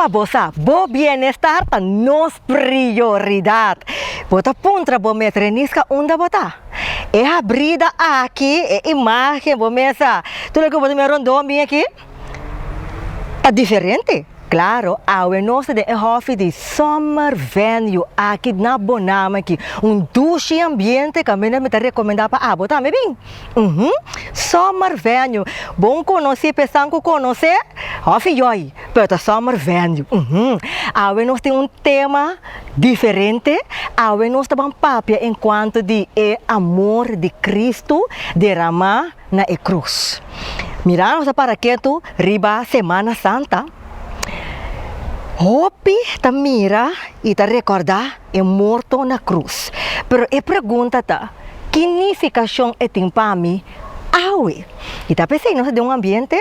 pa bo sa, bo bienestar ta nos prioridat. Bo ta puntra bo mes, Reniska unda bo ta? E habrida aki, e imagen, bo mes sa, tur loke bo ta mira rondó mi aki ta diferente. Claro, awe nos ta den e hòfi di Summer Venue aki na Bonama aki. Un dushi ambiente kaminda mi ta rekomendá pa abo tambe bin. Uhum, Summer Venue. Bon konosí pa esnan ku konosé hòfi Yòi, pero ta Summer Venue. Uhum. Awe nos tin un tema diferente. Awe nos ta ban papia enkuanto di e amor di Kristu deramá na e krus. Mira nos a para ketu riba Semana Santa. Hopi ta mira i ta rekordá e morto na krus. Pero e pregunta ta, ki nifikashon e tin pa mi awe? I ta p'esei nos ta den un ambiente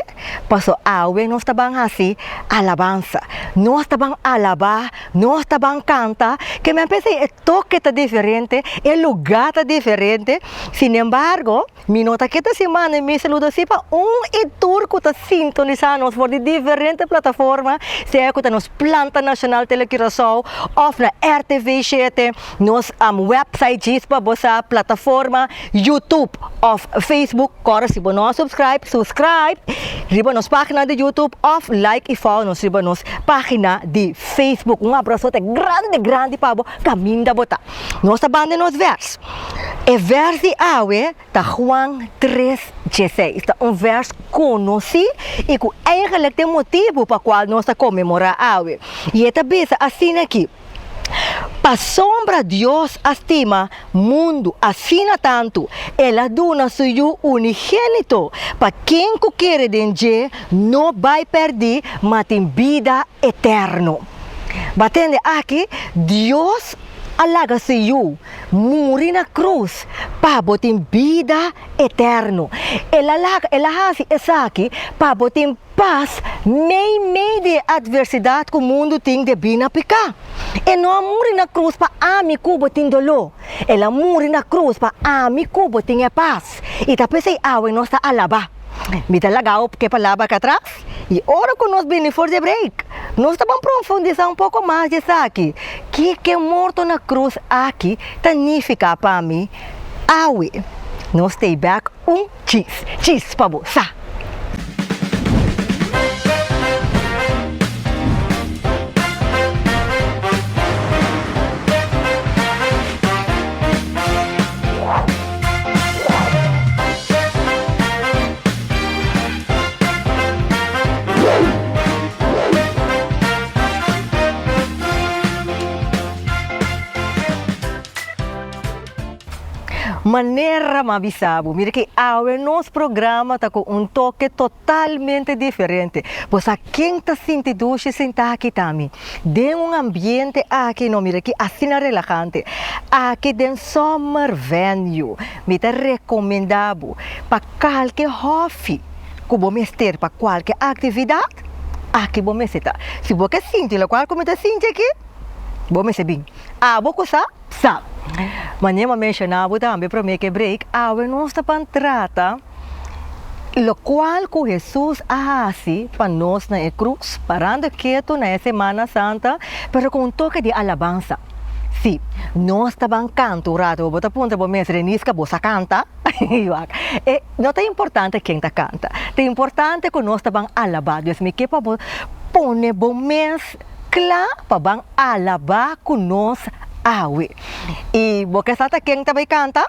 paso awe nos ta ban hasi alabansa. Nos ta ban alabá, nos ta ban kanta. Ke men p'esei e toke ta diferente, e lugá ta diferente. Sinembargo. Mi no ta keda sin manda mi saludo si pa un i tur ku ta sintonisá nos for di diferente plataforma, sea ku ta nos Planta Nashonal Tele Curaçao òf na RTV shete, nos wèpsait djis pa bo sa, plataforma YouTube òf Facebook. Kòrda si bo no a subscribe, subscribe riba nos página di YouTube òf like i follow nos riba nos página di Facebook. Un abrasote grandi grandi pa bo kaminda bo ta. Nos ta banda nos vèrs. E vèrs di awe ta Juan tres dieseis. Ta un vèrs konosí i ku eigenlik ta e motibu pa kual nos ta konmemorá awe. I e ta bisa asina aki, Pasobra Dios a stima mundu asina tantu, el a duna su Yu unigénito, pa ken ku kere den dje no bai pèrdí, ma tin bida eterno. Bo a tende aki? Dios a laga su Yu muri na krus pa bo tin bida eterno. El a laga, el a hasi esaki pa bo tin pas meimei di e atversidat ku mundu tin debí na piká. E no a muri na krus pa ami ku bo tin doló. El a muri na krus pa ami ku bo tin e pas. I ta p'esei awe nos ta alabá. Mi ta laga bo ke palabra aki atras. I ora ku nos bini for di break, nos ta ban profundisá un poko mas di esaki. Kiko e morto na krus aki ta nifiká pa mi awe? Nos stay back un chis. Chis pa bo sa! Manera m'a bisa bo, mira ki awe nos programa ta ku un toke totalmente diferente. Bo sa ken ta sinti dushi sintá aki ta mi. Den un ambiente aki no mira ki asina relahante. Aki den Summer Venue mi ta rekomendá bo pa Kalke hòfi ku bo mester pa kualke aktividat, aki bo mester ta. Si bo ke sinti lokual ku mi ta sinti aki, bo mester bin. Abo ku sa, sa. Manera mi a menshoná bo tambe promé ku e break, awe nos ta pan trata lokual ku Hesus a hasi pa nos na e krus, parando ketu na e Semana Santa, pero ku un toke di alabansa. Sí, nos ta ban kanta un rato. Bo ta puntra bo mes, Reniska, bo sa kanta? Wak, e no ta importante ken ta kanta, ta importante ku nos ta ban alabá Dios. Mi ke pa bo pone bo mes kla pa ban alabá ku nos awe. I bo ke sa ta ken ta bai kanta?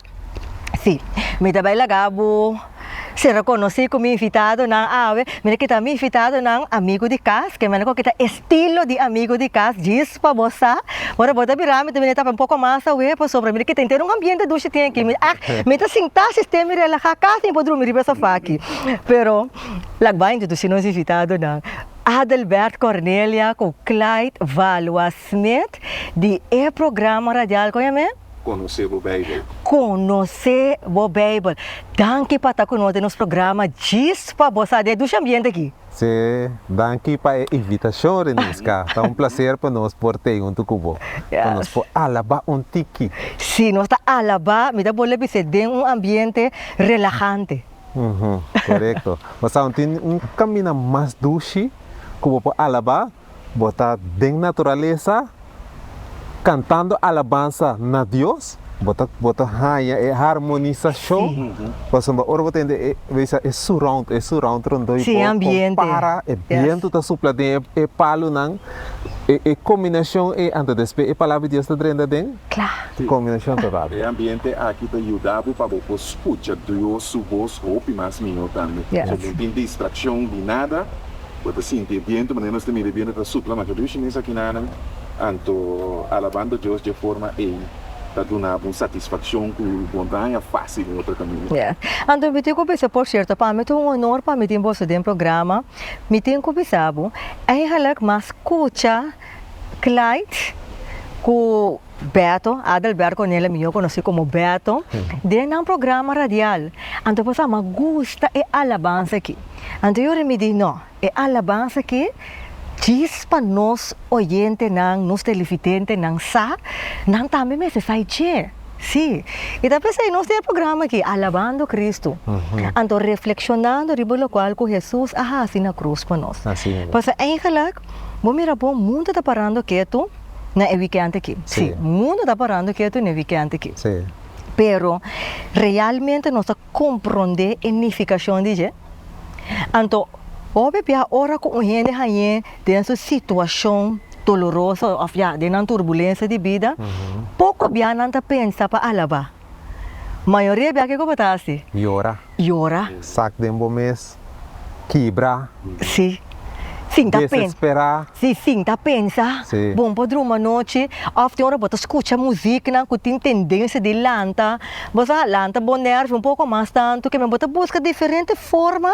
Sí, mi ta bai laga bo sera konosí ku mi invitadonan awe. Mi ta kita mi invitadonan amigu di kas, ke mene ku kita estilo di amigu di kas, djis pa bo sa. Ora bo ta bira mi ta bini tapa un poko mas awe pasobra mi ta kita henter un ambiente dushi tin aki. Mi ah mi ta sinta sistema mi relaha kasi mi por drumi riba e sofa aki. Pero lak bai introdusi nos invitadonan, Adelbert Cornelia ku Clyde Valois Smith di e programa radial kon yam'e? Konosé bo Beibel. Konosé bo Beibel. Danki pa ta ku nos den nos programa djis pa bo sa di e dushi ambiente aki. Sí, danki pa e invitashon Reniska. Ta un plaser pa nos por tei huntu ku bo. Pa nos por alabá un tiki. Sí, nos ta alabá, mi ta bolbe bis'é, den un ambiente relahante. Korekto. Bo sa, tin un kaminda mas dushi ku bo por alabá. Bo ta den naturalesa kantando alabansa na Dios, bo ta bo ta haña e harmonisashon, pasobra ora bo tende e bo bisa e surround, e surround rondó di bo kompara e bientu ta supla den e palunan, e e kombinashon ei anto despues e palabra di Dios ta drenta den, kombinashon total. E ambiente aki ta yuda bo pa bo por skucha Dios su bos hopi mas mihó tambe. So no tin distrakshon di nada. Bo ta sinti e bientu, manera nos ta mira e bientu ta supla masha dushi mes akinanan. Anto alabando Dios dje forma ei ta duna bo un satisfakshon ku bo no ta haña fásil den otro kaminda. Yes. Anto mi tin ku bisa, por sierto, pa mi ta un honor pa mi tin boso den programa. Mi tin ku bisa bo, eigenlijk mas skucha Clyde ku Beto, Adelbert Cornelia mihó konosí komo Beto, den nan programa radial. Anto bo sa, mi a gusta e alabansa aki. Anto yora mi di, no, e alabansa aki djis pa nos oyentenan, nos televidentenan sa, nan tambe mester sa e dje. Sí, i ta p'esei nos tin e programa aki, Alabando Cristo. Anto reflekshonando riba lokual ku Hesus a hasi na krus pa nos. Pasobra eigenlik, bo mira bon, mundu ta parando ketu na e wikènt aki. Sí, mundu ta parando ketu na e wikènt aki. Pero, realmente nos ta komprondé e nifikashon di dje? Anto, hopi bia ora ku un hende hañ'é den su situashon doloroso òf ya den nan turbulensia di bida, poko bia nan ta pensa pa alabá. Mayoria bia kiko bo ta hasi? Yora. Yora. Sak den bo mes. Kibra. Sí. Sin ta pen. Desesperá. Sí, sin ta pensa. Sí. Bon por druma anochi òf tin ora bo ta skucha muziknan ku tin tendensia di lanta. Bo sa lanta bo nèrvio un poko mas tantu ke men bo ta buska diferente forma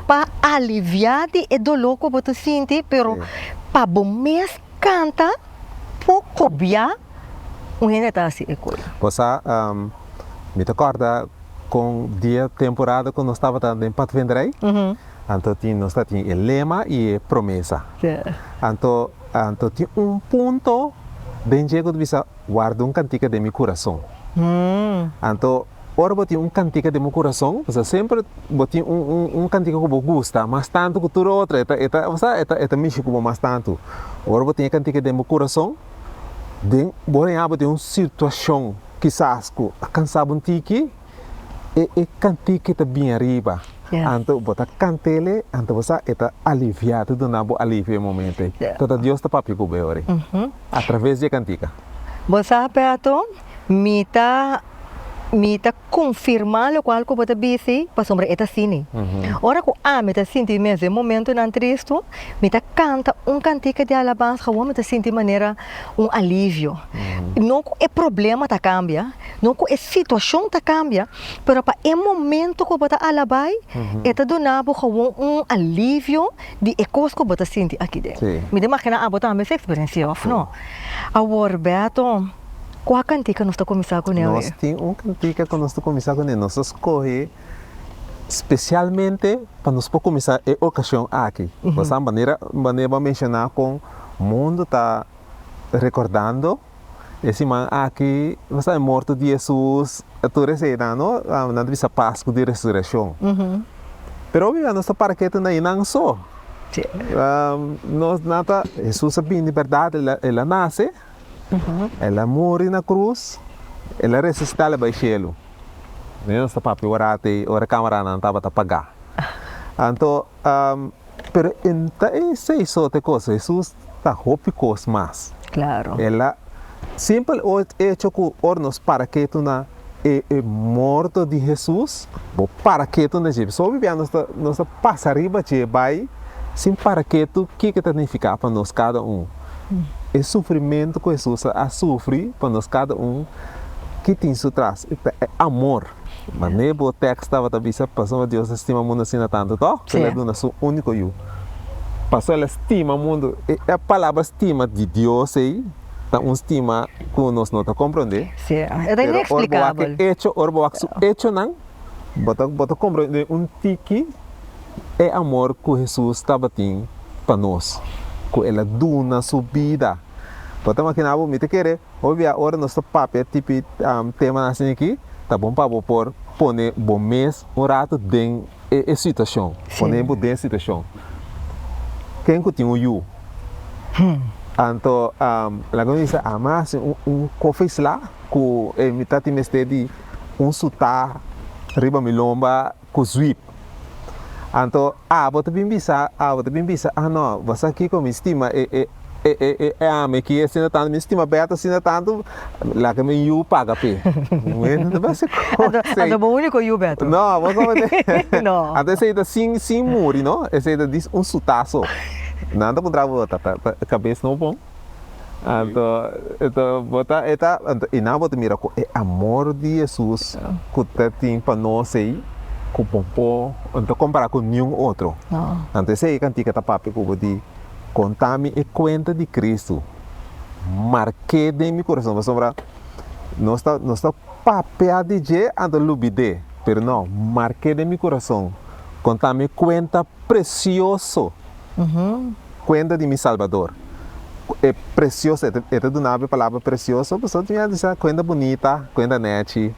pa aliviá di e doló ku bo ta sinti, pero pa bo mes kanta poko bia un hende ta hasi e kos. Bo sa, mi ta kòrda kon dia temporada ku nos tabata den patvenderij, anto tin nos ta tin e lema i e promesa. Anto anto tin un punto den dje ku ta bisa warda un kantika den mi kurason. Anto ora bo tin un kantika den bo kurason, pasobra semper bo tin un un un kantika ku bo gusta mas tantu ku tur otro, e ta e ta bo sa e ta e ta mishi ku bo mas tantu. Ora bo tin e kantika den bo kurason, den bo haña bo den un situashon kisas ku a kansa bo un tiki, e e kantika ta bin ariba. Anto bo ta kant'el, anto bo sa e ta alivia, ta duna bo alivio e momento ei. Ta Dios ta papia ku bo e ora ei, atraves di e kantika. Bo sa, Beto, mi ta mi ta konfirmá lokual ku bo ta bisa pasobra e ta asina. Ora ku ami ta sinti mes den momentunan tristu, mi ta kanta un kantika di alabansa, awor mi ta sinti manera un alivio. No ku e problema ta kambia, no ku e situashon ta kambia, pero pa e momento ku bo ta alabá e ta duna bo gewoon un alivio di e kos ku bo ta sinti aki den. Mi ta imaginá abo tambe sa eksperensiá òf no? Awor Beto, kua kantika nos ta kuminsá kuné awe? Nos tin un kantika ku nos ta kuminsá kuné. Nos a skohe spesialmente pa nos por kuminsá e okashon aki. Bo sa manera manera bo a menshoná kon mundu ta rekordando e siman aki, bo sa e morto di Hesus, tur eseinan no, nan ta bisa Pasku di Resurekshon. Pero hopi bia nos ta para ketu na einan so. Nos nan ta, Hesus a bini bèrdat, el a nase, el a muri na krus, el a resusitá, el a bai shelu. Nos ta papia ora ati, ora kameranan tabata pagá. Anto, pero e no ta esei so ta e kos, Hesus ta hopi kos mas. El a, simpel echo ku ora nos para ketu na e e morto di Hesus, bo para ketu na dje. Pasobra hopi bia nos ta nos ta pasa riba dje bai sin para ketu kiko ta nifiká pa nos kada un. E sufrimentu ku Hesus a sufri pa nos kada un, ki tin su tras? E ta e amor. Manera bo tèks tabata bisa, pasobra Dios a stima mundu asina tantu tòg, ku el a duna su úniko Yu. Pasobra el a stima mundu. E palabra stima di Dios ei ta un stima ku nos no ta komprondé. Sí, e ta ineksplikabel. Pero ora bo wak e echo, ora bo wak su echonan, bo ta bo ta komprondé un tiki e amor ku Hesus tabatin pa nos, ku el a duna su bida. Bo ta imaginá bo, mi ta kere hopi bia ora nos ta papia tipi temanan asina aki, ta bon pa bo por pone bo mes un ratu den e situashon, pone bo den e situashon. Ken ku tin un yu? Anto laga mi bisa ami a hasi un koffie sla ku e mi ta tin mester di un sutá riba mi lomba ku zwip. Anto abo ta bin bisa, abo ta bin bisa, ah no, bo sa kiko mi stima e e e e e ami aki asina tantu, mi stima Beto asina tantu, laga mi yu paga p'e. Mi no ta basa kos ei. Anto bo úniko yu Beto? No, bo komo te. No. Anto esei ta sin sin muri no, esei ta dis un sutaso. Nan ta puntra bo, ta ta kabes no bon? Anto anto bo ta e ta anto i nan bo ta mira ku e amor di Hesus ku ta tin pa nos ei ku bo por no ta kompará ku niun otro. Anto esei e kantika ta papia ku bo di konta mi e kuenta di Kristu mark'é den mi kurason pasobra nos ta nos ta papia di dje anto lubid'é pero no mark'é den mi kurason konta mi e kuenta presioso. Kuenta di mi Salbador. E presioso, e ta duna bo e palabra presioso, pasobra tin hende ta bisa kuenta bunita, kuenta nechi,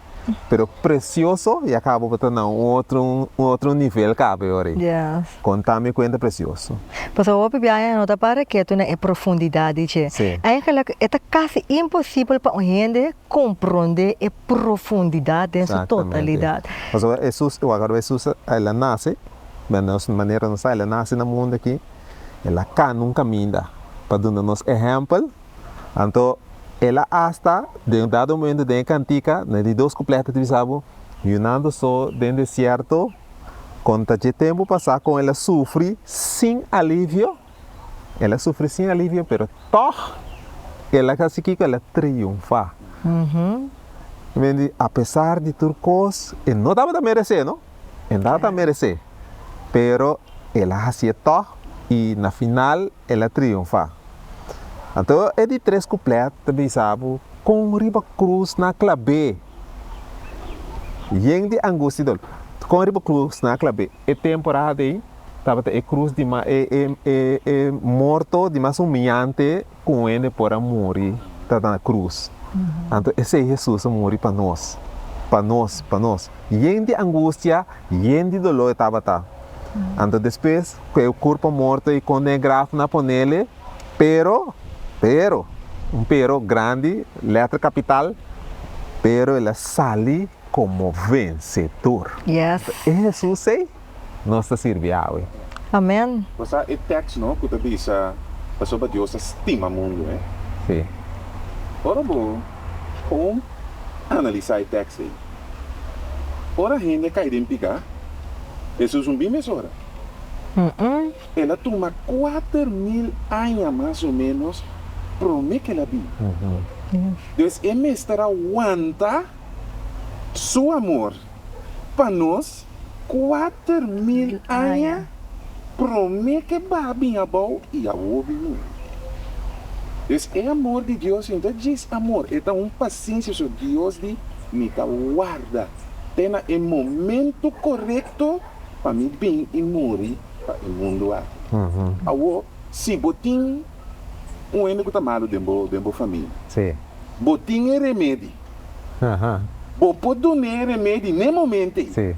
pero presioso ya kaba bo ta na un otro, un otro nivel kaba e ora ei. Konta mi kuenta presioso. Pasobra hopi biaha no ta para ketu na e profundidat di dje. Eigenlijk e ta kasi imposibel pa un hende komprondé e profundidat den su totalidat. Pasobra Hesus, wak ora Hesus el a nase, Nos manera nos sa el a nase na mundu aki, el a kana un kaminda pa duna nos ehèmpel. Anto el a asta den un dado momento den e kantika, na e di dos kuplèt ta bisa bo, Yunando so den desierto, konta dje tempu pasá kon el a sufri sin alivio. El a sufri sin alivio, pero tòg el a hasi kiko? El a triunfá. Apesar di tur kos, e no tabata meresé, no. E no tabata meresé, pero el a hasié tòg i na final el a triunfá. Anto e di tres kuplèt ta bisa bo kon riba krus nan a klab'é yen di angustia i doló. Kon riba krus nan a klab'é. E temporada ei tabata e krus di mas e e e morto di mas humiyante ku un hende por a muri ta na krus. Anto esei Hesus a muri pa nos, pa nos, pa nos. Yen di angustia, yen di doló e tabata. Anto despues ku e kurpo morto i kon den e graf nan a ponele, pero, pero, un pero grandi, letra kapital, pero el a sali komo vensedor. E Hesus ei nos ta sirbi awe. Amen. Bo sa e tekst no ku ta bisa pasobra Dios a stima mundu eh? Sí. Ora bo kon analisá e tekst ei, ora hende kai den piká, Hesus un bin mesora. El a tuma 4000 aña mas o ménos promé ku el a bin. Dus e mester a wanta su amor pa nos 4000 aña promé ku e baha bin abou i awor bin muri. Dus e amor di Dios no ta djis amor, e ta un pasensia. So Dios di, Mi ta warda te na e momento korekto pa mi bin i muri pa e mundu aki. Awor, si bo tin un hende ku ta malu den bo den bo famia, bo tin e remedi. Bo por dun'é e remedi n'e momento ei.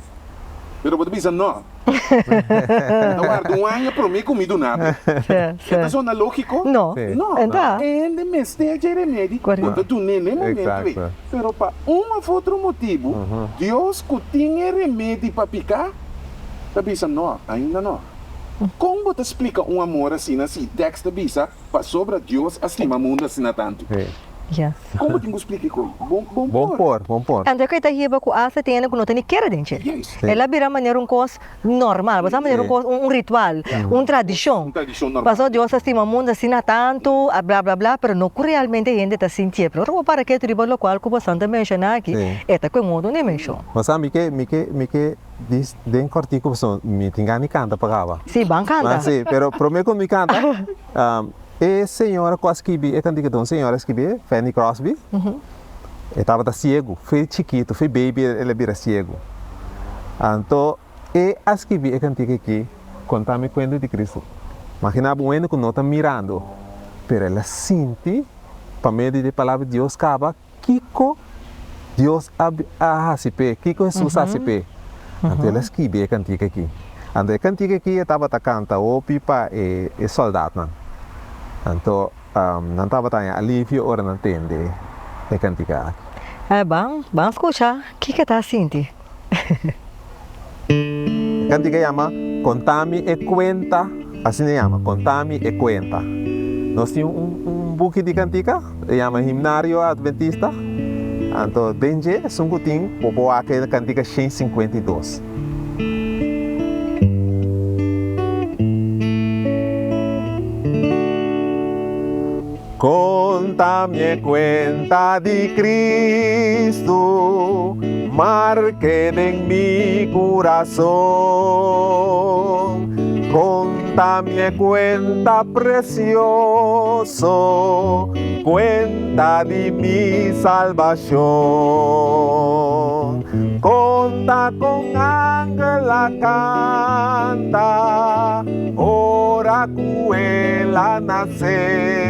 Pero bo ta bisa, No, mi ta warda un aña promé ku mi duna bo. E ta sona lógiko? No. No. E hende mester dje remedi, bo ta dun'é n'e momento ei. Pero pa un òf otro motibu, Dios ku tin e remedi pa piká, ta bisa, No, ainda no. Kon bo ta splika un amor asina si tèks ta bisa pasobra Dios a stima mundu asina tantu? Kon bo tin ku splika e koi? Bon bon por. Bon por, bon por. Anto e ta hiba ku asta tin hende ku no ta ni kere den dje. El a bira manera un kos normal, bo sa manera un kos, un ritual, un tradishon. Un tradishon normal. Pasobra Dios a stima mundu asina tantu, a bla bla bla, pero no ku realmente hende ta sintié. Pero ora bo para ketu riba lokual ku bosan ta menshoná aki, e ta ku un otro dimenshon. Bo sa mi ke, mi ke, mi ke dis den kòrtiku pasobra mi tin gana di kanta pa kaba. Sí, ban kanta. Sí, pero promé ku mi kanta, E señora ku a skibi e kantika ta un señora a skibi, Fanny Crosby. E tabata siegu, fe chikitu, fe baby el a bira siegu. Anto e a skibi e kantika aki, Konta mi kuenta di Kristu. Magina bo un hende ku no ta mirando, pero el a sinti pa medio di e palabra di Dios kaba Kiko Dios a a hasi p'e? Kiko Hesus a hasi p'e? Anto el a skibi e kantika aki. Anto e kantika aki e tabata kanta hopi pa e e sòldatnan. Anto nan tabata haña alivio ora nan tende e kantika aki. Ban, ban skucha kiko ta sinti. E kantika yama Kontami e kuenta, asina e yama, Kontami e kuenta. Nos tin un un buki di kantika, e yama Himnario Adventista, anto den dje esun ku tin bo por wak e kantika 152. Konta mi e kuenta di Kristu, mark'é den mi kurason. Konta mi e kuenta presioso, kuenta di mi salbashon. Konta kon angel a kanta, ora ku el a nase.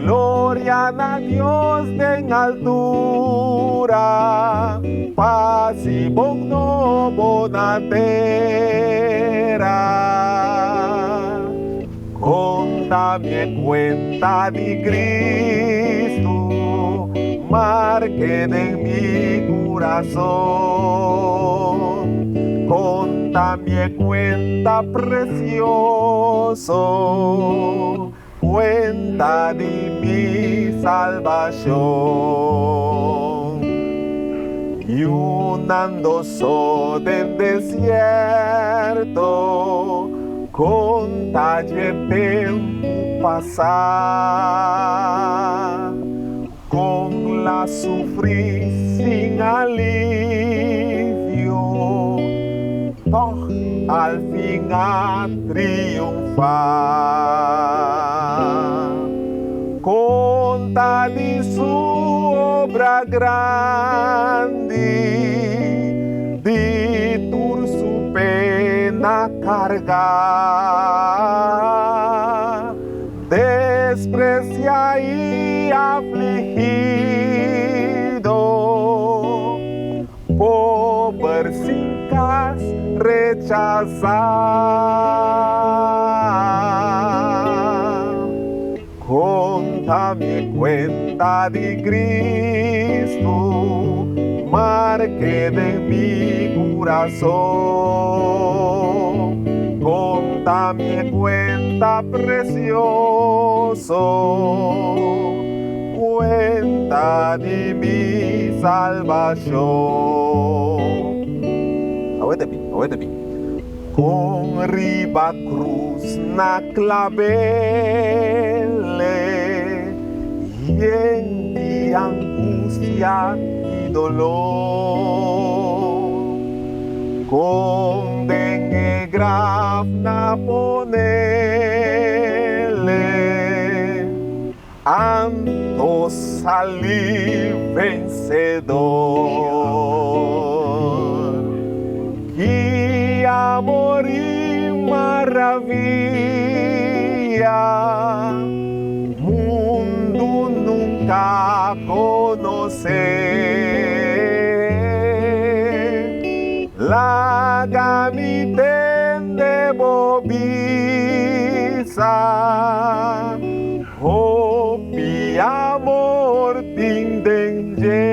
Gloria na Dios den altura, pas i bon nobo na tera. Konta mi e kuenta di Kristu, mark'é den mi kurason. Konta mi e kuenta presioso, kuenta di mi salbashon. Yunando so den desierto, Konta dje tempu pasá, kon la sufrí sin alivio, tòg al fin a triunfá. Konta di su obra grandi, di tur su pena kargá, despresiá i afligido, pober sin kas rechasá. Konta mi kuenta di Kristu, mark'é den mi kurason. Konta mi e kuenta presioso, kuenta di mi salbashon. Awe ta bin, awe ta bin. Kon riba krus na klabele, yen di angustia i doló. Kon den e graf na ponele, Anto sali vensedor. Ki amor i maravia, mundu nunka a konosé. Laga mi tende bo bisa. Hopi amor tin den dje.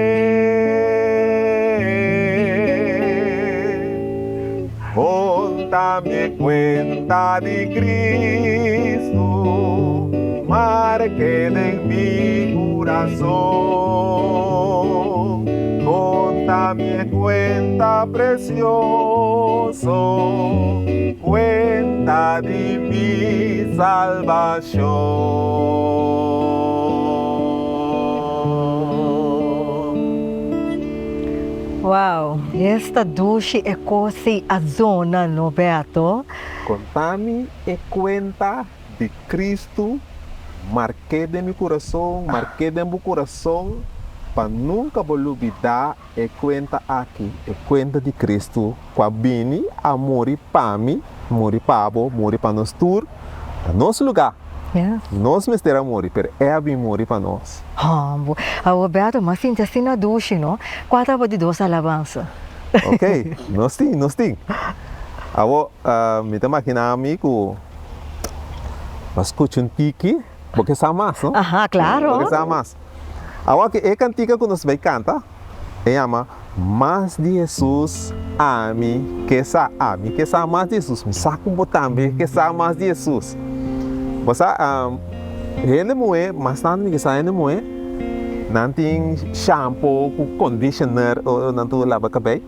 Konta mi e kuenta di Kristu, mark'é den mi kurason. Konta mi e kuenta presioso, kuenta di mi salbashon. Wow, esta dushi e kos ei a zona no Beto. Konta mi e kuenta di Kristu, mark'é den mi kurason, mark'é den bo kurason, pa nunka bo lubidá E kuenta aki, e kuenta di Kristu ku a bini a muri pa mi, muri pa bo, muri pa nos tur, na nos lugá. Nos mester a muri, pero E a bin muri pa nos. Hombo. Awor Beto, m'a sinti asina dushi, no? Kua tabata di dos alabansa? Ok, nos tin, nos tin. Awor, mi ta maginá mi ku. Bo a skucha un tiki, bo ke sa mas, no? Aha, klaro. Bo ke sa mas. Awor ke e kantika ku nos bai kanta, e yama Mas di Hesus ami ke sa. Ami ke sa mas di Hesus. Mi sa ku bo tambe ke sa mas di Hesus. Bo sa, hende muhé, mas tantu mi ke sa hende muhé, nan tin shampoo ku conditioner ora nan ta laba kabei.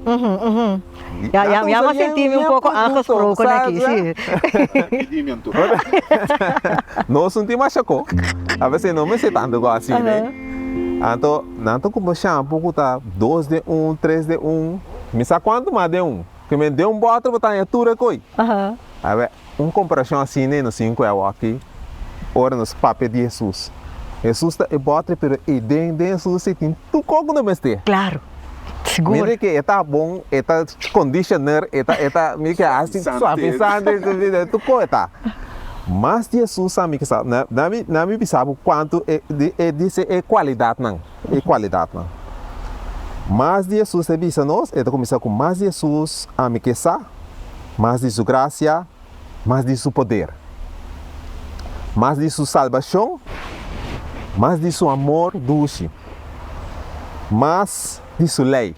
Ya, ya, ya m'a sinti mi un poko aangesproken aki, si. Nos no tin masha ko. A veces no mester tantu ko asina ei. Anto nan ta kumpra shampoo ku ta dos den un, tres den un, mi sa kuantu mas den un. Ke men den un bòter bo ta haña tur e koi. Awe, un komparashon asina ei nos tin ku e awor aki ora nos papia di Hesus. Hesus ta e bòter pero ei den den Hesus ei tin tur kos ku nos mester. Klaro. Sigur. Mira ke e ta bon, e ta conditioner, e ta e ta mira ke hasi suavisante, tur kos e ta. Mas di Hesus a mi ke sa, na na mi na mi bisa bo kuantu e e dice e kualidatnan, e kualidatnan. Mas di Hesus e bisa nos, e ta kuminsá ku mas di Hesus a mi ke sa, mas di su grasia, mas di su poder, mas di su salbashon, mas di su amor dushi, mas di su lei,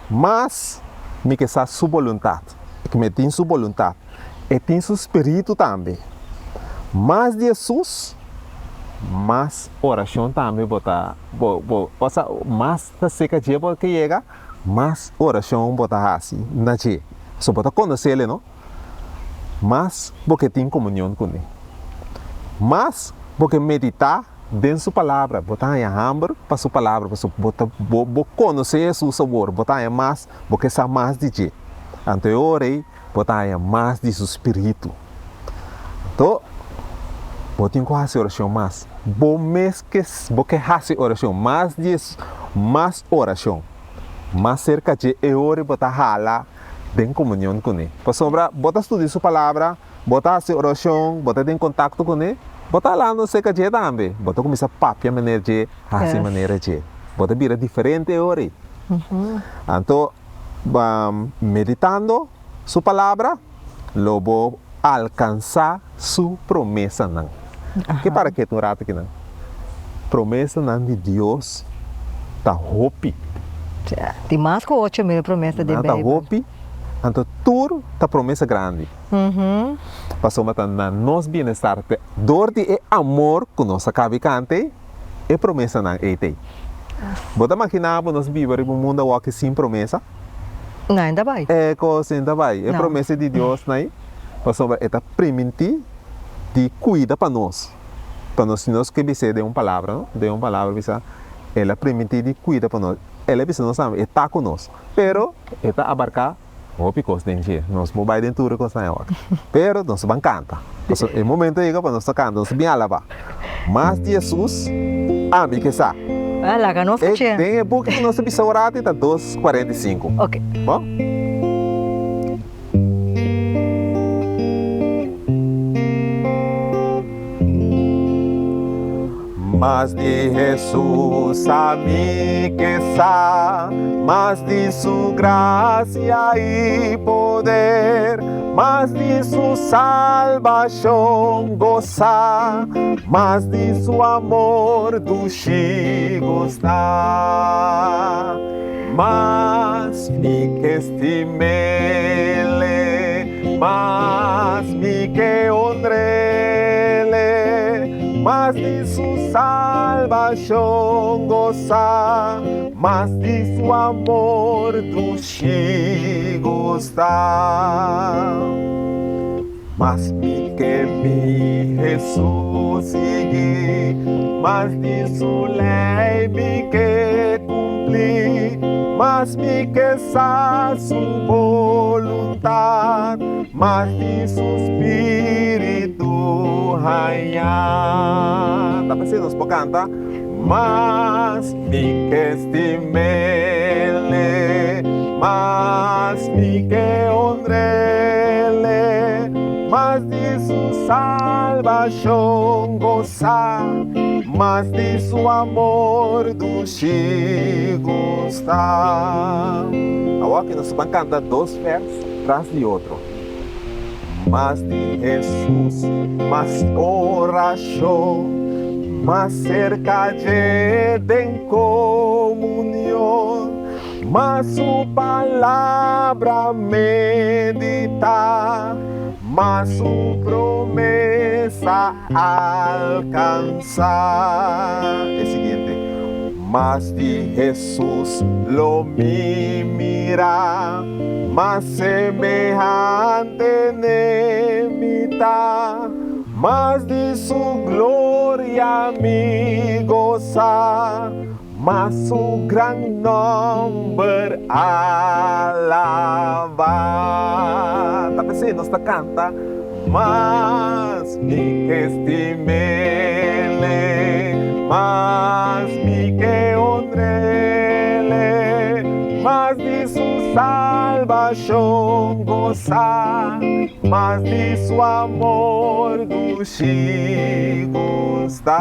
mas mi ke sa su boluntat, ku mi tin su boluntat, e tin su spiritu tambe. Mas di Hesus, mas orashon tambe bo ta, bo, bo, osea, mas ta serka dje bo ke yega, Mas orashon bo ta hasi na dje, pasobra bo ta konosel e, no? Mas bo ke tin komunion kuné. Mas bo ke meditá den su Palabra, bo ta haña hamber pa su Palabra, pasobra bo ta bo bo konosé Hesus awor, bo ta haña mas, bo ke sa mas di dje. Anto e ora ei bo ta haña mas di su spiritu. Anto bo tin ku hasi orashon mas. Bo mes ke bo ke hasi orashon mas di mas orashon. Mas serka dje e ora bo ta hala den komunion kuné. Pasobra bo ta studia su Palabra, bo ta hasi orashon, bo ta den kontakto kuné, bo ta halando serka dje tambe. Bo ta kuminsá papia manera dje, hasi manera dje. Bo ta bira diferente e ora ei. Anto meditando su Palabra, lo bo alkansá su promesanan. Ke para ketu un ratu kinan? Promesanan di Dios ta hopi. Tin mas ku 8000 promesa den Nan ta Beibel. hopi, anto tur ta promesa grandi. Pasobra ta na nos bienestar, dor di e amor ku nos a kabi kante, e promesanan ei t'ei. Bo ta maginá bo nos biba riba un mundu awor ki sin promesa? No, e ta bai. E kos e ta bai. E No. promesa di Dios na ei, pasobra e ta primintí di kuida pa nos. Pa nos, si nos ke bis'é den un palabra, no? Den un palabra bisa, El a primintí di kuida pa nos. El a bisa nos tambe, E ta ku nos. Pero e ta abarká Hopi kos den dje. Nos por bai den tur e kosnan awor. Pero nos ban kanta. Pasobra e momento a yega pa nos ta kanta, nos ta bin alabá. Mas di Hesus, ami ke sa. Ah, laga nos kuch'é. Den e buki ku nos ta bisa ora ta 2:45. Oke. Bon? Mas di Hesus ami ke sa, mas di su grasia i poder, mas di su salbashon gosa, mas di su amor dushi gusta. Mas mi ke stim'Ele, mas mi ke honr'Ele, mas di su salbashon gosa, mas di su amor dushi gusta. Mas mi ke mi Hesus sigui, mas di su lei mi ke kumpli, mas mi ke sa su boluntat, mas di su spiritu haña. Ta p'esei nos por kanta, Mas mi ke stim'Ele, mas mi ke honr'Ele, mas di su salbashon gosá, mas di su amor dushi gustá. Awor aki nos ban kanta dos vèrs tras di otro. Mas di Hesus, mas orashon, mas serka dje den komunion, mas su palabra meditá, mas su promesa alkansá. E siguiente, Mas di Hesus lo mi mira, mas semehante n'e mi ta, mas di su gloria mi gosa, mas su gran nomber alabá. Ta p'esei nos ta kanta, Mas mi ke stim'Ele, mas mi ke honr'Ele, mas di su salbashon gosá, mas di su amor dushi gustá.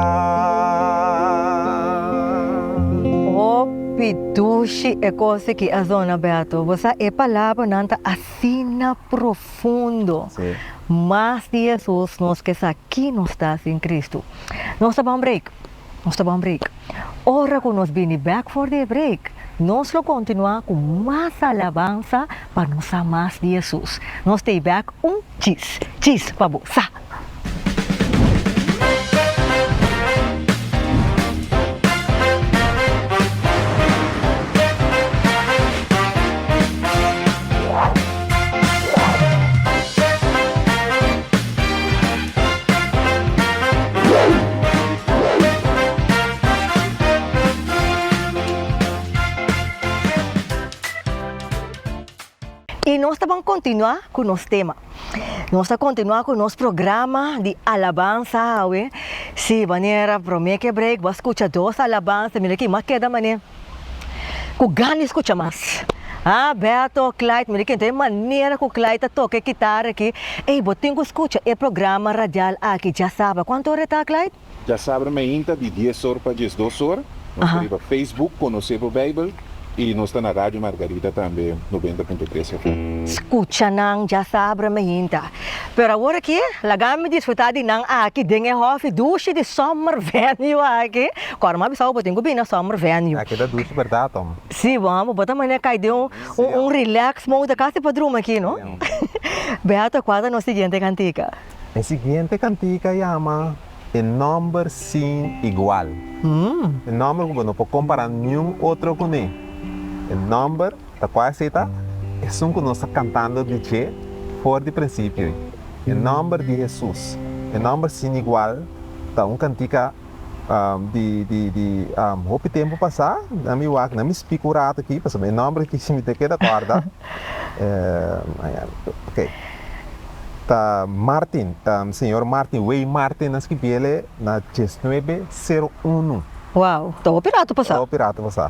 Hopi dushi e kos aki a zona Beto. Bo sa e palabranan ta asina profundo. Mas di Hesus nos ke sa ki nos ta sin Kristu. Nos ta ban break. Nos ta ban break. Ora ku nos bini bek for di e break, nos lo kontinuá ku mas alabansa pa nos sa mas di Hesus. Nos ta ei bek un chis. Chis pa bo sa. I nos ta ban kontinuá ku nos tema. Nos ta kontinuá ku nos programa di alabansa awe. Sí, manera promé ke break bo a skucha dos alabansa, mira aki mi a keda manera ku gana di skucha mas. Ah, Beto, Clyde, mira aki, e manera ku Clyde ta toka e kitara aki. Ey, bo tin ku skucha e programa radial aki djasabra. Kuantu ora e ta, Clyde? Djasabra mainta di dies or pa diesdos or. Nos ta riba Facebook, Konosé Bo Bijbel, i nos ta na Radio Margarita tambe, 90.3 FM. Skucha nan djasabra mainta. Pero awor aki, laga mi disfrutá di nan aki den e hòfi dushi di Summer Venue aki. Kòrda mi a bisa bo, bo tin ku bini na Summer Venue. Aki ta dushi bèrdat, hòm. Sí, bo, bo ta manera kai den un un relax mode, kasi pa drumi aki, no? Beato, kua ta nos siguiente kantika? E siguiente kantika yama E Nòmber Sin Igual. E nòmber ku bo no por kompará niun otro kuné. E nòmber ta kua esei ta? Esun ku nos ta kantando di dje for di prinsipio ei. E nòmber di Hesus. E nòmber sin igual ta un kantika di di di hopi tempu pasá. Na mi wak, na mi spik un ratu aki pasobra e nòmber aki si mi ta keda kòrda. Oke. Ta Martin, señor Martin, Way Martin a skibiele na diesnuebe sero unu. Wow, ta hopi ratu pasá. Ta hopi ratu pasá.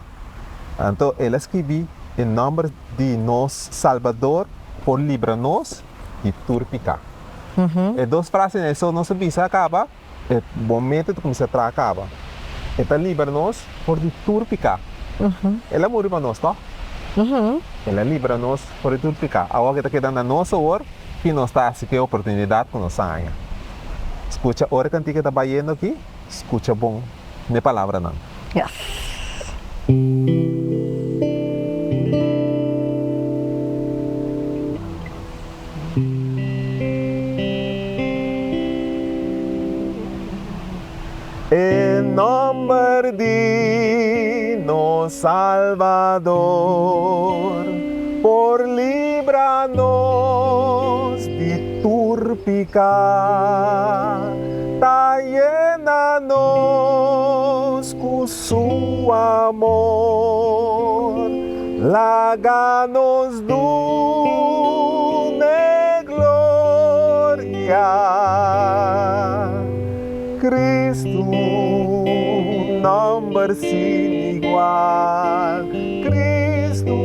Anto el a skibi e nòmber di nos Salbador por libra nos di tur piká. E dos frasenan esou nos a bisa a kaba, e bon meta ta kuminsá traha kaba. E ta libra nos for di tur piká. El a muri pa nos, tòg? El a libra nos for di tur piká. Awor ke ta keda na nos awor ki nos ta hasi ku e oportunidat ku nos a haña. Skucha ora e kantika ta bayendo aki, skucha bon. n'e palabranan. Yes. E nomber di nos Salvador por libra nos di tur piká. Ta yena nos ku su amor, laga nos dun'e gloria. Cristo, nomber sin igual, Cristo,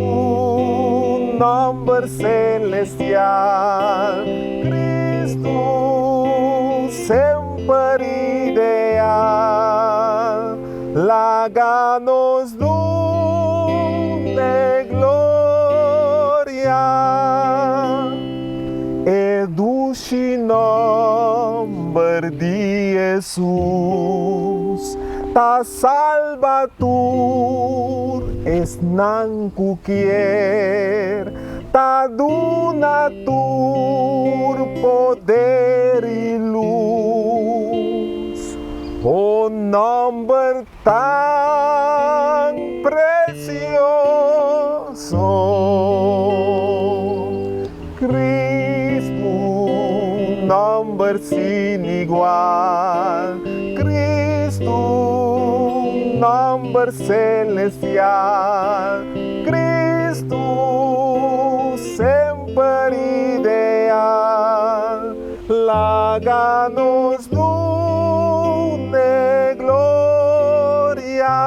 nomber celestial, Cristo, semper ideal, laga nos dun'e gloria. E dushi. Dushi nòmber di Hesus ta salba tur esnan ku kier, ta duna tur poder i lus. Bo nòmber Tan precioso, Cristo, nomber sin igual, Cristo, nomber celestial, Cristo, semper ideal. Laga nos dun'e gloria.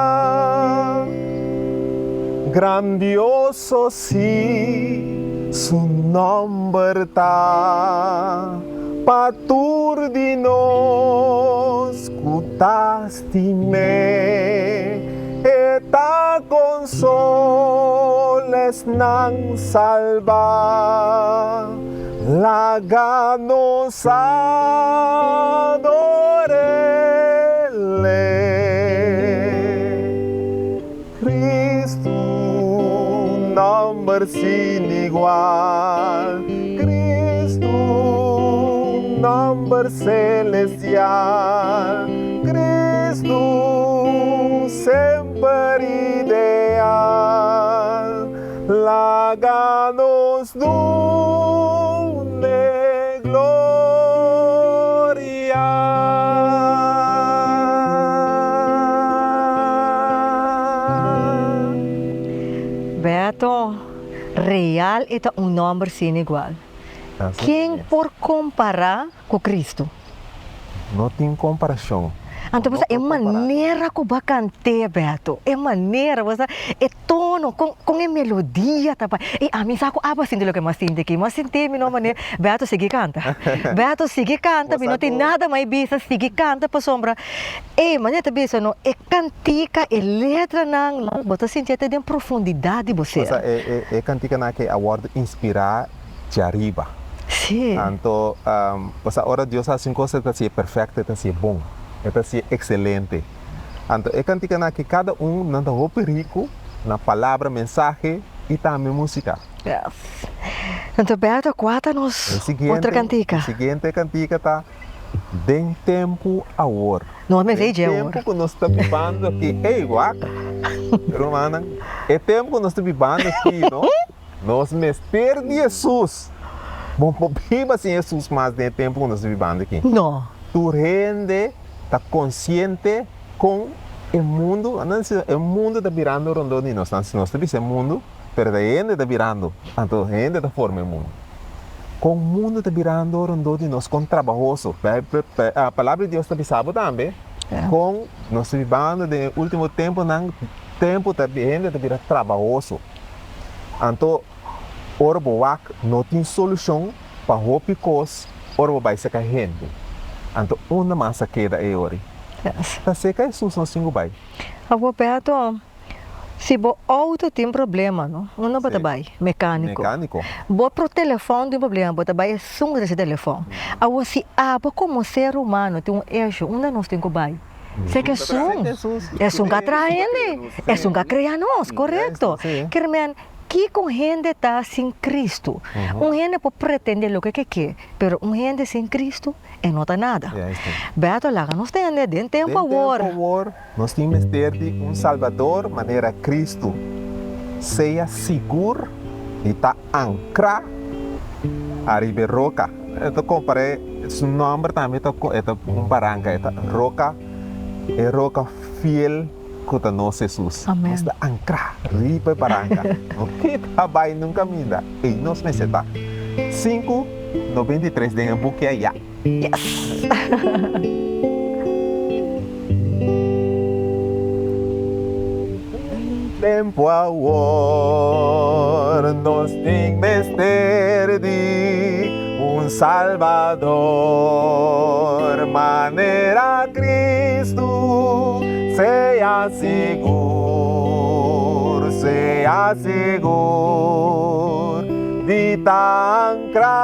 Grandioso si su nomber ta pa tur di nos ku ta stim'é. E ta konsol esnan salbá. Laga nos ador'El. Cristo, nomber sin igual, Cristo, nomber celestial, Cristo, semper ideal. Laga nos dun'e gloria. Beto, real e ta un nomber sin igual. Ken por compara cu Cristo? No tin comparacion. Anto bo sa e manera cu bo a cant'e, Beto, e manera, bo sa e tono, con con e melodia ta bai. Y ami sa cu abo a sinti loke mi a sinti aki. Mi a sinti mi no manera, Beto sigui canta, Beto sigui canta, mi no tin nada mas bisa, sigui canta pasobra e manera ta bisa no, e cantica, e letranan, bo ta sinti e ta den profundidad di bo ser. Bo sa e e canticanan aki a wordo inspira djariba. Sí. Anto, pasobra ora Dios hasi un kos, e ta hasié perfekto, e ta hasié bon, e ta hasié ekselente. Anto, e kantikanan aki, kada un nan ta hopi riku na palabra, mensahe i tambe músika. Yes. Anto, Berto, kua ta nos otro kantika? E siguiente kantika ta Den Tempu Awor. Nos mester dje awor. Den tempu ku nos ta bibando aki, ey, wak, rumannan, e tempu ku nos ta bibando aki, no? Nos mester di Hesus. Bo por biba sin Hesus mas den e tempu ku nos ta bibando aki. No. Tur hende ta konsiente kon e mundu, nan si e mundu ta birando rondó di nos. Nan si nos ta bisa e mundu, pero ta hende ta birando, anto hende ta forma e mundu. Kon mundu ta birando rondó di nos, kon trabahoso. Palabra di Dios ta bisa bo tambe kon nos ta bibando den e último tempunan, tempu ta hende ta bira trabahoso. Anto ora bo wak no tin solushon pa hopi kos ora bo bai seka hende. Anto unda mas a keda e ori? Ta seka Hesus nos tin ku bai. Awor Beto, si bo outo tin problema no, unda bo ta bai? Mekaniko. Mekaniko. Bo pro telefòn tin problema, bo ta bai esun ku ta hasi telefòn. Awor si abo komo ser humano tin un esho, unda nos tin ku bai? Sé que esun, esun ka traha hende, esun ka krea nos, korekto. Kier men, kiko un hende ta sin Kristu? Un hende por pretende loke ke ke, pero un hende sin Kristu e no ta nada. Beto, laga nos tende den tempu awor. Den tempu awor nos tin mester di un Salbador manera Kristu. Sea sigur di ta ankrá ariba e roka. E ta kompar'é su nòmber tambe ta e ta un baranka, e ta roka, e roka fiel ku ta nos Hesus. Nos ta ankrá riba e baranka, no kita bai nunka minda, ei nos mester ta. 5:93 den e buki ayá. Yes! Tempu awor nos tin mester di un Salbador manera Cristo. Sea sigur, sea sigur di ta ancra.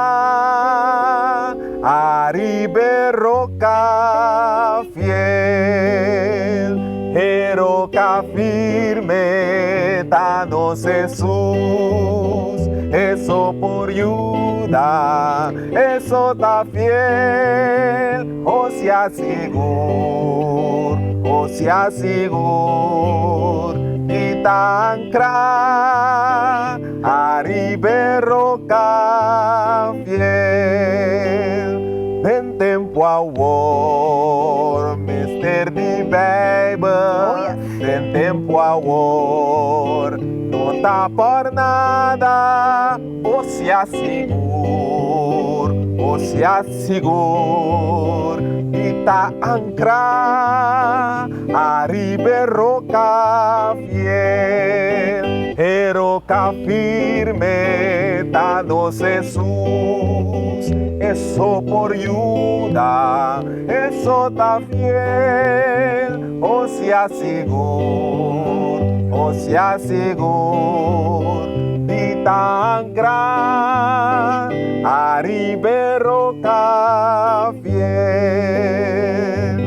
roka fiel, e roka firme ta nos Hesus, e so por yuda, e so ta fiel, o sea sigur, o sea sigur, di ta ancra ariba e roka fiel. Den tempu awor mester di Bijbel, den tempu awor no ta por nada, o sea sigur, o sea sigur di ta ancra ariba e roca fiel. E roca firme ta nos Hesus, e so por yuda, e so ta fiel. O sea sigur, o sea sigur di ta ancra ariba e roca fiel.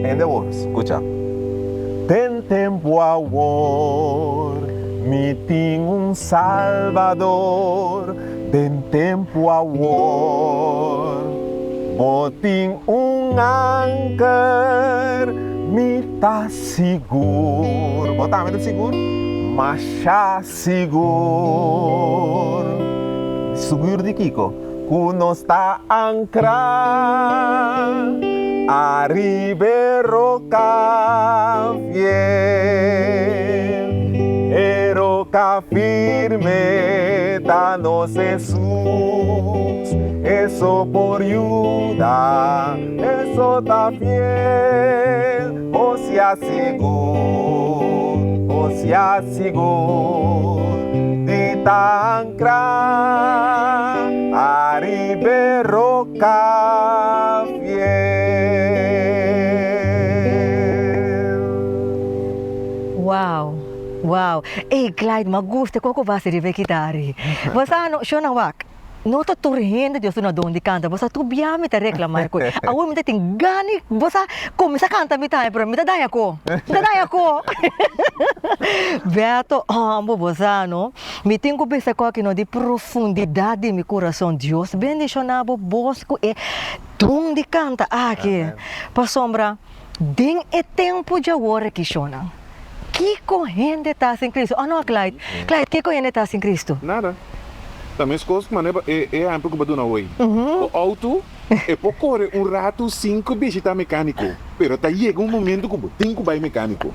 Hende awor, scucha. Den tempu awor mi tin un Salbador, den tempu awor bo tin un anker, mi ta sigur. Bo tambe ta sigur? Masha sigur. Sigur di kiko? Ku nos ta ankrá ariba e roka fiel. E roka firme ta nos Hesus, e so por yuda, e so ta fiel. O sea sigur, o sea sigur di ta ankrá ariba e roka fiel. Wow, wow. Ey Clyde, m'a gusta con cu basa riba e kitari. Bo sa no, shona wak. No ta tur hende Dios duna don di kanta, bo sa tur bia mi ta reklamá e kos. Awor mi ta tin gana di bo sa kuminsá kanta mi tambe pero mi ta daña ko, mi ta daña ko. Beto homber bo sa no, mi tin ku bisa ku aki no di profundidat di mi kurason Dios bendishoná bo bos ku e don di kanta aki. Pasobra den e tempu djawor aki shonnan, Kiko hende ta sin Cristo? Oh no, Clyde. Clyde, kiko hende ta sin Cristo? Nada. Ta meskos ku manera e ehèmpel ku bo a duna hoy. Bo outo e por kore un ratu sin ku bishita mekániko, pero ta yega un momento ku bo tin ku bai mekániko.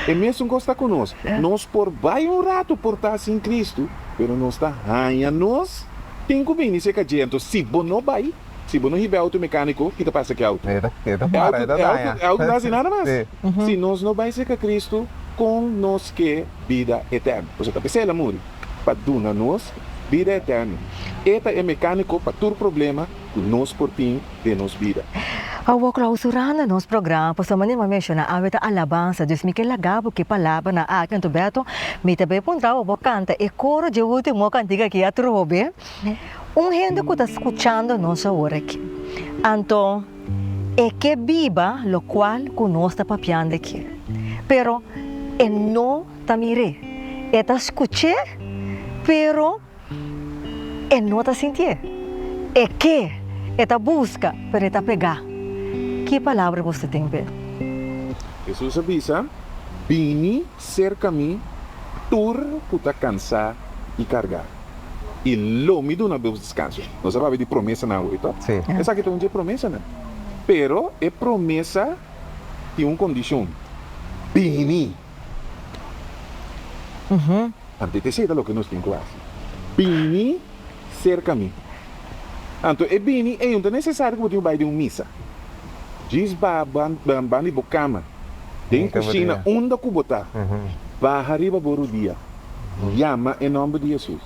E mesun kos ta ku nos. Nos por bai un ratu por ta sin Cristo, pero nos ta haña nos tin ku bini serka dje. Anto si bo no bai, Si bo no hiba e auto mecanico, ki ta pasa cu e auto? E ta para, e ta daña. E auto no haci nada mas. Si nos no bay cerca Cristo, con nos ke bida eterno? Pasobra ta p'esey el a muri, pa duna nos bida eterno. E ta e mecanico pa tur problema cu nos por tin den nos bida. Awor clausurando nos programa, pasobra manera mi a menciona awe ta alabansa, dus mi ke laga bo ki palabranan aki. Anto Beto, mi ta bay puntra bo, bo canta e coro dje ultimo cantica aki atrobe. Un hende ku ta skuchando nos awor aki, anto e ke biba lokual ku nos ta papiando aki, pero e no ta mir'é. E ta skuch'é, pero e no ta sintié. E ke, e ta buska, pero e ta pegá. Ki palabra boso tin p'e? Hesus a bisa, Bini serka mi tur ku ta kansá i kargá. i lo mi duna boso deskanso. Nos a papia di promesanan awe, to? Sí. Esaki ta un dje promesanan. Pero e promesa tin un kondishon, Bini. Anto esei ta loke nos tin ku hasi, bini serka mi. Anto e bini ei no ta nesesario ku bo tin ku bai den un misa. Djis ba ban di bo kama, den kushina, unda ku bo ta, baha riba bo rudia. Yama e nòmber di Hesus.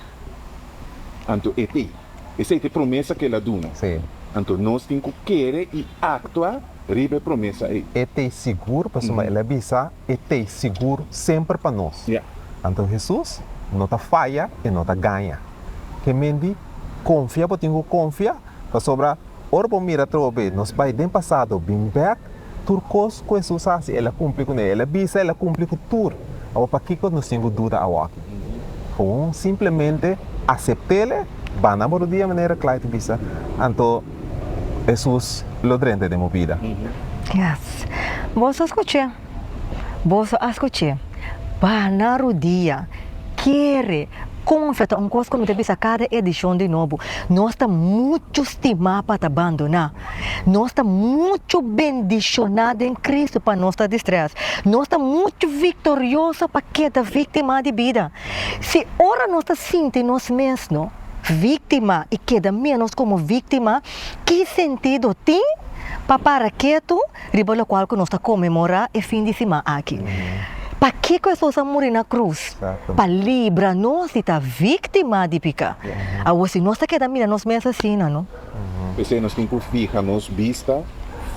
Anto e t'ei. Esei ta e promesa ku el a duna. Sí. Anto nos tin ku kere i aktua riba e promesa ei. E t'ei sigur, pasobra el a bisa, E t'ei sigur semper pa nos. Ya. Anto Hesus no ta faya, e no ta gaña. Ke men di konfia bo tin ku konfia, pasobra. Ora bo mira atrobe, nos bai den pasado bin bek, tur kos ku Hesus hasi, el a kumpli kuné. El a bisa, el a kumpli ku tur. Awor pakiko nos tin ku duda awoki? Gewoon simplemente asept'El, banda bo rudia manera Clyde a bisa, anto Hesus lo drenta den bo bida. Yes. Boso a skuch'é. Boso a skuch'é. Banda rudia, kere, konfia ta un kos ku mi ta bisa kada edishon di nobo. Nos ta muchu stimá pa ta bandoná. Nos ta muchu bendishoná den Kristu pa nos ta di strès. Nos ta muchu viktorioso pa keda víktima di bida. Si ora nos ta sinti nos mes no víktima i keda ménos komo víktima, ki sentido tin pa para ketu riba lokual ku nos ta konmemorá e fin di siman aki? Pakiko Hesus a muri na krus? Pa libra nos di ta víktima di piká. Awor si nos ta keda mira nos mes asina no. P'esei nos tin ku fiha nos bista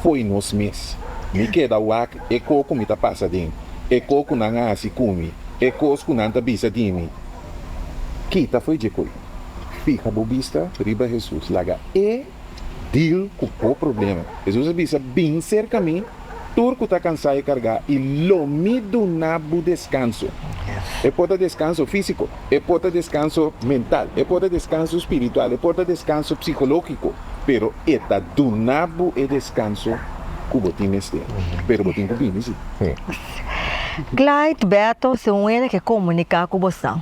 fo'i nos mes. Mi keda wak e ko ku mi ta pasa den, e ko ku nan a hasi ku mi, e kos ku nan ta bisa di mi. Kita fo'i dje koi. Fiha bo bista riba Hesus. Laga e deal ku bo problema. Hesus a bisa, Bin serka mi, tur ku ta kansá i kargá, i lo mi duna bo deskanso. E por ta deskanso físiko, e por ta deskanso mental, e por ta deskanso spiritual, e por ta deskanso psikológiko, pero e ta duna bo e deskanso ku bo tin mester. Pero bo tin ku bini sí. Clyde, Beto, si un hende ke komuniká ku bosan,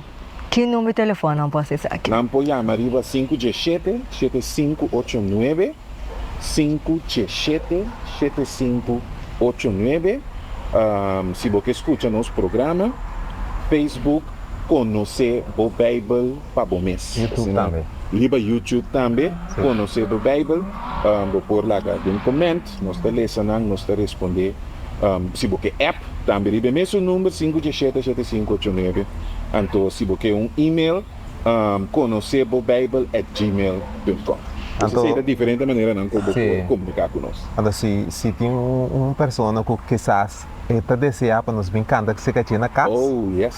ki number di telefòn nan por hasi esaki? Nan por yama riba sinku djeshete, shete sinku ocho nuebe. 5 7 7 5 8 9 Si bo ke skucha nos programa, Facebook Konosé Bo Beibel pa Bo Mes. YouTube tambe. Riba YouTube tambe, Konosé Bo Beibel. Bo por laga den comment, nos ta lesa nan, nos ta respondé. Si bo ke app, tambe riba e mesun number, 5 7 7 5 8 9. Anto si bo ke un email. Konosebobeibel@gmail.com. Anto, Esei ta diferente maneranan ku bo sí. por komuniká ku nos. Anto si si tin un un persona ku kisas e ta deseá pa nos bin kanta serka dje na kas, Oh, yes.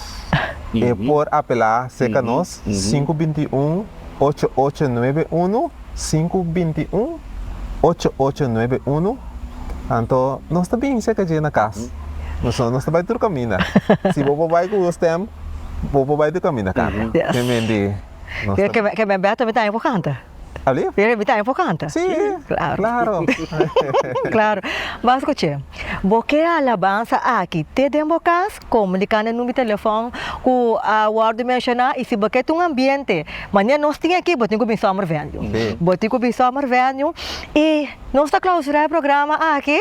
e por apelá serka nos 521 8891, 521 8891. Anto nos ta bin serka dje na kas. Nos nos ta bai tur kaminda. Si bo por bai ku bo stèm. Bo por bai di caminda canta. Yes. Ke men di nos Ke ta. ke men Beto mi tambe por canta. Ali? Ke mi tambe por canta. Sí, Claro. claro. Claro. Bo a scuche. Bo ke alabansa aki te den bo cas, comunica na e number di telefon cu a wordo menciona y si bo ke tin un ambiente manera nos tin aki bo tin cu bin Summer Venue. Sí. Bo tin cu bin Summer Venue y Nos ta clausura e programa aki.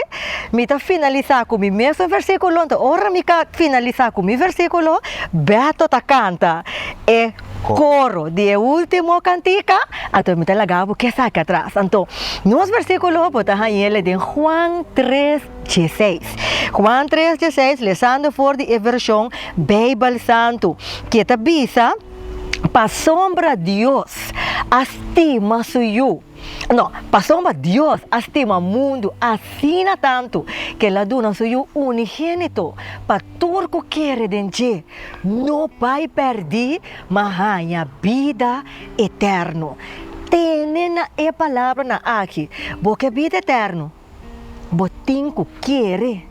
Mi ta finalisa cu mi mesun versiculo, enton ora mi ka finalisa cu mi versiculo, Beto ta canta e coro di e ultimo cantica, anto mi ta laga bo kesaki atras. Anto, nos versiculo bo ta hañele den Juan tres dieseis. Juan tres dieseis, lesando for di e version Bijbel Santu, ke ta bisa, Pasobra Dios a stima su Yu. No, pasobra Dios a stima mundu asina tantu ku el a duna su Yu unigénito pa tur ku kere den dje no bai pèrdí ma haña bida eterno. Tene na e palabranan aki, Bo ke bida eterno? Bo tin ku kere,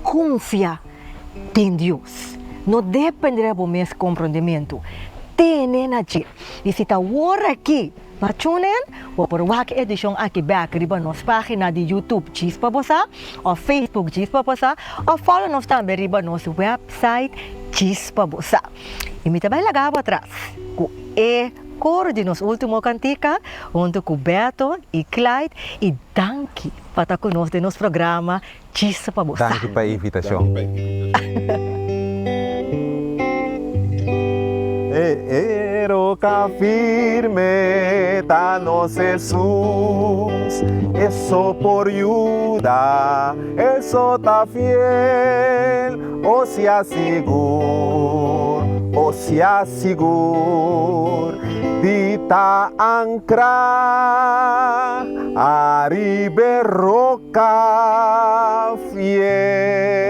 konfia den Dios. No dependé di bo mes komprondementu. Tene na dje. I si ta wor aki Pa tune in, bo por wak e edishon aki bek riba nos página di YouTube Djis Pa Bo Sa òf Facebook Djis Pa Bo Sa òf follow nos tambe riba nos wèpsait Djis Pa Bo Sa. I mi ta bai laga bo atras ku e koro di nos último kantika huntu ku Beto i Clyde i danki pa ta ku nos den nos programa Djis Pa Bo Sa. Danki pa e invitashon. E roka firme ta nos Hesus, E so por yuda, E so ta fiel, O sea sigur, o sea sigur, di ta ankrá ariba e roka fiel.